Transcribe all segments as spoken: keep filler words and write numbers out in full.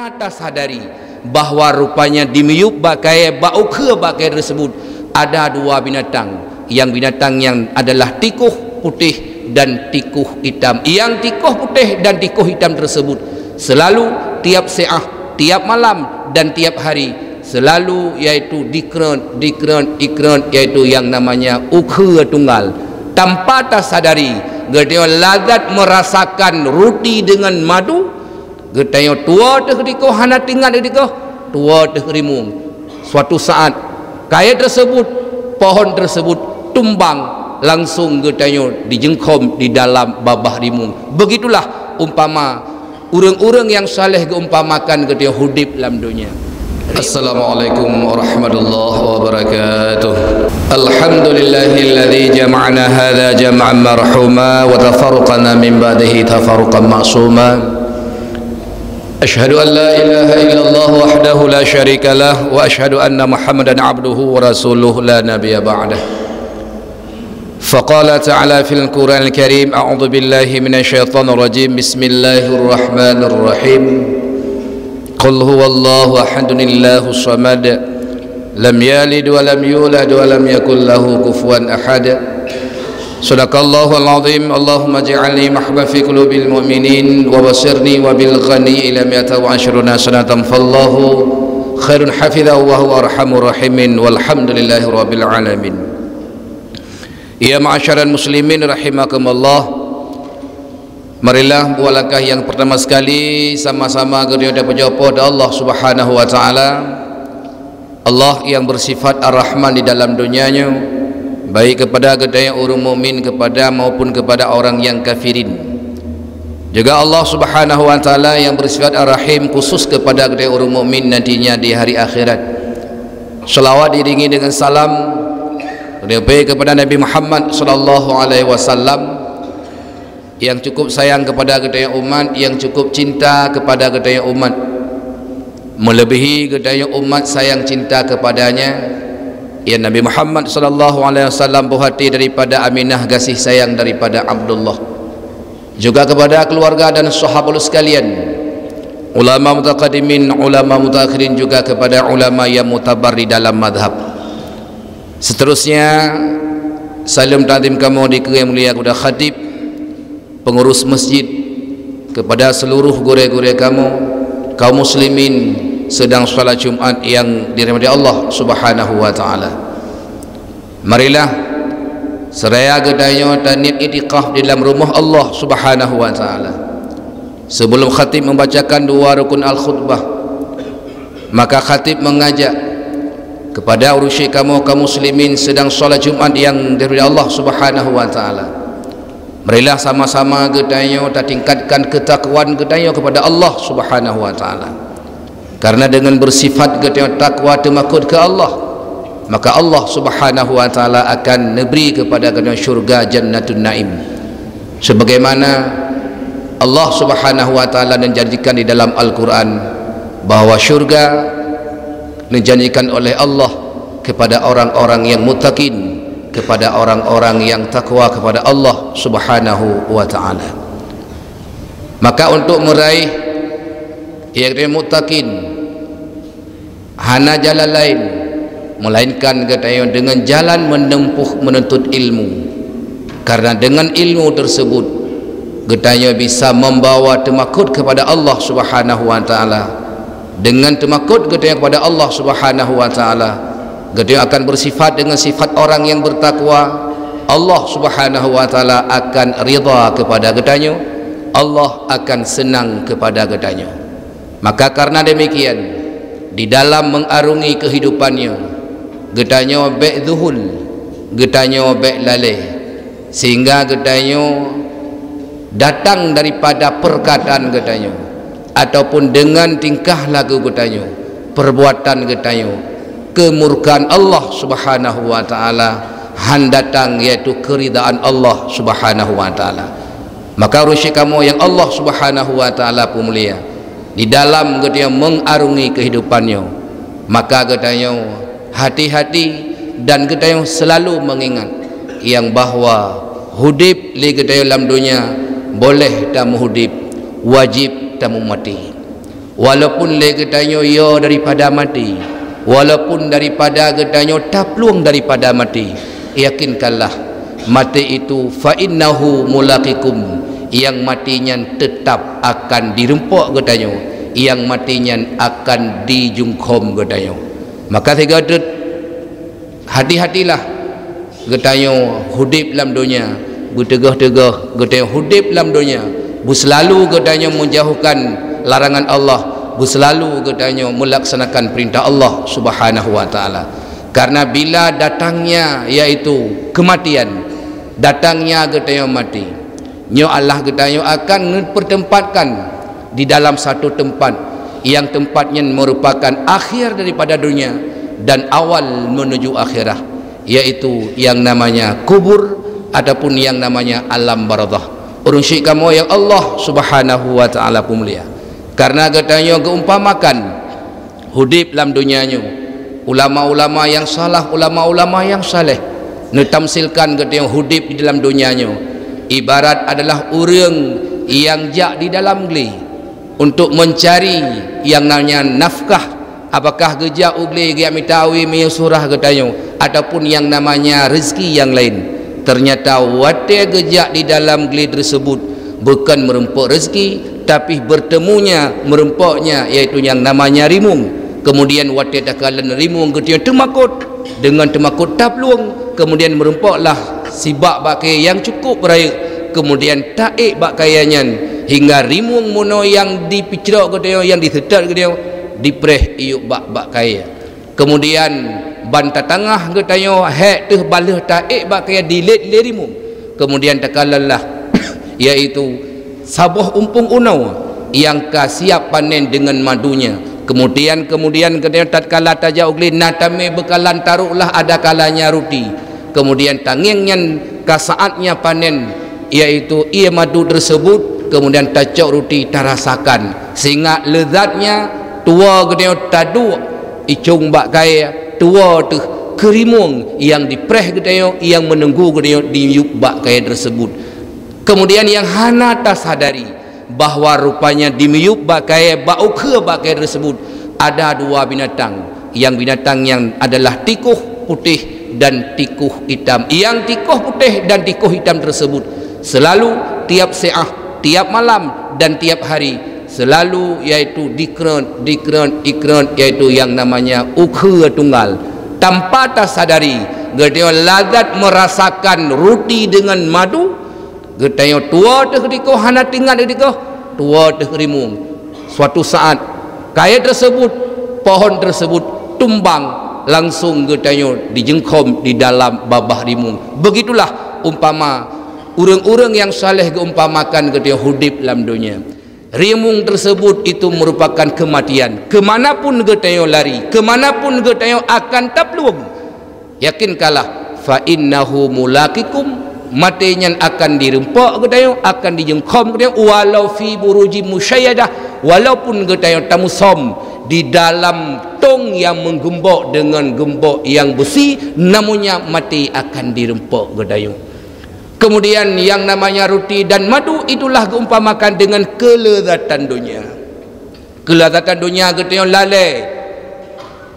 Tasadari bahwa rupanya di miyueb bak kayée, bak ukheue bak kayée tersebut, ada dua binatang. Yang binatang yang adalah tikoh putéh dan tikoh itam. Yang tikoh putéh dan tikoh itam tersebut selalu tiap saat, tiap malam dan tiap hari selalu, yaitu dikreut, dikreut, dikreut, yaitu yang namanya ukheue tunggal. Tanpa tasadari, geutanyoe lazat merasakan ruti dengan madu, geutanyoe tuwoe teuh tikoh hana teuingat tikoh, tuwoe teuh rimueng. Suatu saat, kayée tersebut, pohon tersebut tumbang, langsung geutanyoe dijeungkhom di dalam babah rimueng. Begitulah umpama ureuëng-ureuëng nyang saleh geuumpamakan geutanyoe udeb lam donya. Assalamualaikum warahmatullahi wabarakatuh. Alhamdulillahilladzi jama'ana hadza jam'an marhuma wa tafarraqana min ba'dihi tafarruqan ma'suma. Asyhadu an la ilaha illallah wahdahu la syarika lah, wa asyhadu anna Muhammadan abduhu wa rasuluh la nabiyya ba'dah. فقال تعالى في القرآن الكريم: أعوذ بالله من الشيطان الرجيم. بسم الله الرحمن الرحيم. قل هو الله أحد، الله الصمد، لم يلد ولم يولد ولم يكن له كفوا أحد. صدق الله العظيم. اللهم اجعلني محبوبا في قلوب المؤمنين، وبشرني وبالغني إلى مئة وعشرين سنة، فالله خير حافظا وهو أرحم الراحمين، والحمد لله رب العالمين. Ya ma'asyiral muslimin rahimakumullah, marilah buat langkah yang pertama sekali sama-sama geutanyoe tapeujoe poh Allah Subhanahu wa Ta'ala. Allah yang bersifat Ar-Rahman di dalam dunia nyoe, baik kepada geutanyoe ureuëng mukmin kepada maupun kepada orang yang kafirin. Juga Allah Subhanahu wa Ta'ala yang bersifat Ar-Rahim khusus kepada geutanyoe ureuëng mukmin nantinya di hari akhirat. Salawat diiringi dengan salam, lebih kepada Nabi Muhammad sallallahu alaihi wasallam, yang cukup sayang kepada geutanyoe umat, yang cukup cinta kepada geutanyoe umat, melebihi geutanyoe umat sayang cinta kepadanya. Ya Nabi Muhammad sallallahu alaihi wasallam, buah hati daripada Aminah, gaséh sayang daripada Abdullah. Juga kepada keluarga dan sahabat sekalian, ulama mutaqaddimin, ulama mutaakhirin, juga kepada ulama yang mutabar di dalam madhab. Seterusnya, saleuem takzim kamoe dikeue nyang mulia kepada khatib, pengurus masjid, kepada seluruh gurée-gurée kamoe, kaum muslimin sedang salat Jumat yang dirahmati Allah Subhanahu wa Ta'ala. Marilah, seraya geutanyoe taniet itikaf di dalam rumoh Allah Subhanahu wa Ta'ala. Sebelum khatib membacakan dua rukun al-khutbah, maka khatib mengajak kepada ureuëng syik kamoe kaum muslimin sedang salat Jumat yang dirahmati Allah Subhanahu wa Ta'ala. Marilah sama-sama geutanyoe tatingkatkan ketakwaan geutanyoe kepada Allah Subhanahu wa Ta'ala. Karena dengan bersifat geutanyoe takwa teumakot keu Allah, maka Allah Subhanahu wa Ta'ala akan neubri kepada geutanyoe syurga Jannatun Naim. Sebagaimana Allah Subhanahu wa Ta'ala neujanjikan di dalam Al-Quran bahwa syurga neujanjikan oleh Allah kepada orang-orang yang muttaqin, kepada orang-orang yang takwa kepada Allah Subhanahu wa Ta'ala. Maka untuk meraih, yaitu muttaqin, hana jalan lain melainkan geutanyoe dengan jalan menempuh menuntut ilmu. Karena dengan ilmu tersebut, geutanyoe bisa membawa teumakot kepada Allah Subhanahu wa Ta'ala. Dengan teumakot geutanyoe kepada Allah Subhanahu wa Ta'ala, geutanyoe akan bersifat dengan sifat orang yang bertakwa. Allah Subhanahu wa Ta'ala akan ridha kepada geutanyoe. Allah akan senang kepada geutanyoe. Maka karena demikian, di dalam mengarungi kehidupan nyoe, geutanyoe bék zuhul, geutanyoe bék lalée, sehingga geutanyoe datang daripada perkataan geutanyoe, ataupun dengan tingkah laku geutanyoe, perbuatan geutanyoe, kemurkaan Allah Subhanahu wa Ta'ala han datang, yaitu keridaan Allah Subhanahu wa Ta'ala. Maka ureuëng syik kamoe yang Allah Subhanahu wa Ta'ala peumulia, di dalam geutanyoe mengarungi kehidupan nyoe, maka geutanyoe hati-hati dan geutanyoe selalu mengingat yang bahwa udeb lé geutanyoe lam donya, boleh tameuudeb, wajib tameumati. Walaupun lé geutanyoe yo daripada maté, walaupun daripada geutanyoe taplueng daripada maté, yakinkanlah, maté itu fa innahu mulaqikum, nyang maté nyan teutap akan direumpok geutanyoe, nyang maté nyan akan dijungkhom geutanyoe. Maka sigoe teuk, hati-hatilah geutanyoe udeb lam donya, beuteugoh-teugoh geutanyoe udeb lam donya, beuseulalu geutanyoe meujauhkan larangan Allah, beuseulalu geutanyoe meulaksanakan peurintah Allah Subhanahu wa Ta'ala. Karena bila datangnya, yaitu kematian, datangnya geutanyoe maté, nyoe Allah geutanyoe akan neupeuteumpatkan di dalam satu teumpat, nyang teumpat nyan meurupakan akhir daripada donya dan awal menuju akhirah, yaitu nyang namanya kubur ataupun nyang namanya alam barzakh. Ureuëng syik kamoe nyang Allah Subhanahu wa Ta'ala peumulia. Karena geutanyoe geuumpamakan udeb lam donya nyoe, ulama-ulama nyang salah, ulama-ulama nyang saleh, neutamsilkan geutanyoe udeb di dalam donya nyoe ibarat adalah ureuëng nyang jak di dalam glé untuk mencari nyang namanya nafkah. Apakah geujak u glé geujak mita awe meunyoe surah geutanyoe, ataupun nyang namanya rezeki nyang laén? Ternyata watée geujak di dalam glé tersebut, bukan meureumpok rezeki, tapi bertemunya, meureumpoknya, yaitu nyang namanya rimueng. Kemudian watée takalon rimueng geutanyoe teumakot, deungon teumakot taplueng, kemudian meurumpoklah sibak bak kayée nyang cukup rayeuk, kemudian taék bak kayée nyan hingga rimueng meunoe nyang dipicrok geutanyoe, nyang diseutôt geutanyoe, dipreh iyup bak, bak kayée. Kemudian ban tatangah geutanyoe hék teuh baleueh taék bak kayée dilét lé rimueng. Kemudian takalonlah, yaitu saboh umpung unoe nyang ka siap panen deungon madunya. Kemudian, kemudian geutanyoe tatkala tajak u glé na tamé beukalan, taroklah ada kalanya ruti. Kemudian tangieng nyan ka saatnya panen, yaitu ié madu tersebut, kemudian tacok ruti tarasakan, sehingga leuzatnya tuwoe geutanyoe taduek icong bak kayée, tuwoe teuh keu rimueng nyang dipreh geutanyoe, nyang meununggu geutanyoe diyup bak kayée tersebut. Kemudian nyang hana tasadari bahwa rupanya dimiyup bak kayée, bak ukheue bak kayée tersebut, ada dua binatang. Nyang binatang nyan adalah tikoh putéh dan tikoh itam. Nyang tikoh putéh dan tikoh itam tersebut selalu tiap siah, tiap malam dan tiap hari selalu, yaitu dikreut, dikreut, ikreut, yaitu nyang namanya ukheue tunggal. Tanpa tasadari, geutanyoe lazat meurasakan ruti deungon madu, geutanyoe tuwoe teuh tikoh, hana teuingat tikoh, tuwoe teuh rimueng. Suatu saat, kayée tersebut, pohon tersebut tumbang, langsung geutanyoe dijungkhom di dalam babah rimueng. Begitulah umpama ureuëng-ureuëng nyang saleh geuumpamakan geutanyoe udeb lam donya. Rimueng tersebut itu merupakan kematian. Keumanapun geutanyoe lari, keumanapun geutanyoe akan taplueng, yakinkanlah, fa innahu mulaqikum, maté nyan akan direumpok geutanyoe, akan dijungkhom geutanyoe, walau fi burujim musyayyadah, walaupun geutanyoe tamusom di dalam tong nyang meugeumbok deungon geumbok nyang beusi, namun nyan maté akan direumpok geutanyoe. Kemudian, nyang namanya ruti dan madu itulah geuumpamakan deungon keuleuzatan donya. Keuleuzatan donya geutanyoe lalée,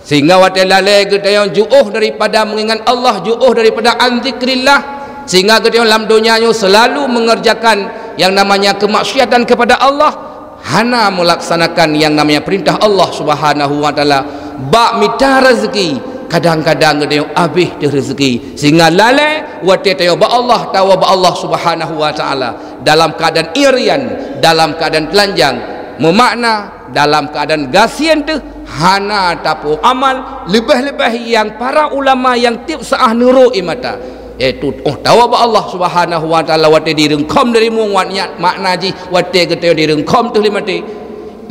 sehingga watée lalée geutanyoe jiôh daripada meungingat Allah, jiôh daripada an zikrillah, sehingga geutanyoe lam donya nyoe selalu mengerjakan yang namanya kemaksiatan kepada Allah, hana meulaksanakan yang namanya perintah Allah Subhanahu wa Ta'ala. Bak mita rezeki, kadang-kadang geutanyoe habéh teuh rezeki, sehingga lalée watée tanyoe bak Allah, tawoe bak Allah Subhanahu wa Ta'ala dalam keadaan irian, dalam keadaan telanjang, meumakna dalam keadaan gasien teuh, hana tapeuamal, leubeh-leubeh nyang para ulama nyang tieb saah neurok ie mata, yaitu, oh, tawoe bak Allah Subhanahu wa Ta'ala watée dirungkhom dari rimueng, wat nyan makna jih watée geutanyoe dirungkhom teuh lé maté.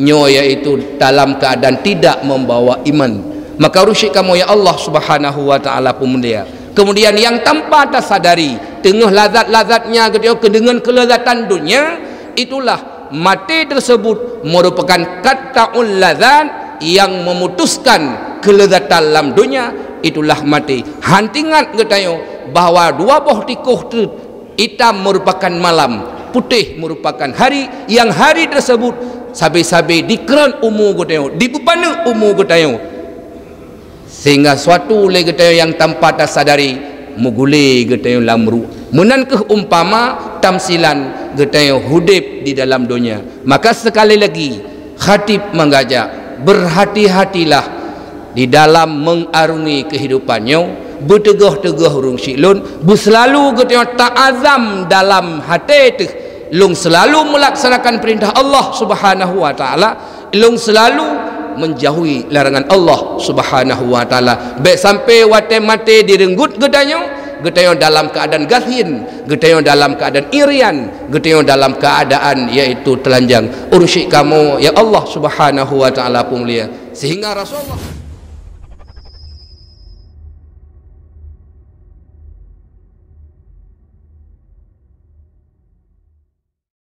Nyoe yaitu dalam keadaan tidak membawa iman. Maka ureuëng syik kamoe nyang Allah Subhanahu wa Ta'ala peumulia. Kemudian nyang tanpa tasadari, teungoh lazat-lazatnya geutanyoe keu deungon keuleuzatan donya, itulah maté tersebut merupakan qat'ul lazat yang memutuskan keuleuzatan lam donya, itulah maté. Han teuingat geutanyoe bahwa dua boh tikoh teut, itam merupakan malam, putéh merupakan hari, yang hari tersebut Sabe-sabe dikreun umu geutanyoe, dipeupaneuk umu geutanyoe. Sehingga suatu lé geutanyoe nyang tanpa tasadari, meugulé geutanyoe lam ruh. Meunan kheueh umpama tamsilan geutanyoe udeb di dalam donya. Maka sekali lagi, khatib mengajak, berhati-hatilah di dalam mengarungi kehidupan nyoe, beuteugoh-teugoh ureuëng syiek lôn, beuseulalu geutanyoe ta'azam dalam até teuh, lôn seulalu meulaksanakan peurintah Allah Subhanahu wa Taala, lôn seulalu menjauhi larangan Allah Subhanahu wa Taala. Bék sampai watée maté direunggut geutanyoe, geutanyoe dalam keuadaan gasien, geutanyoe dalam keuadaan irian, geutanyoe dalam keuadaan yaitu teulanjang. Ureuëng syiek kamoe nyang Allah Subhanahu wa Taala peumulia. Sehingga Rasulullah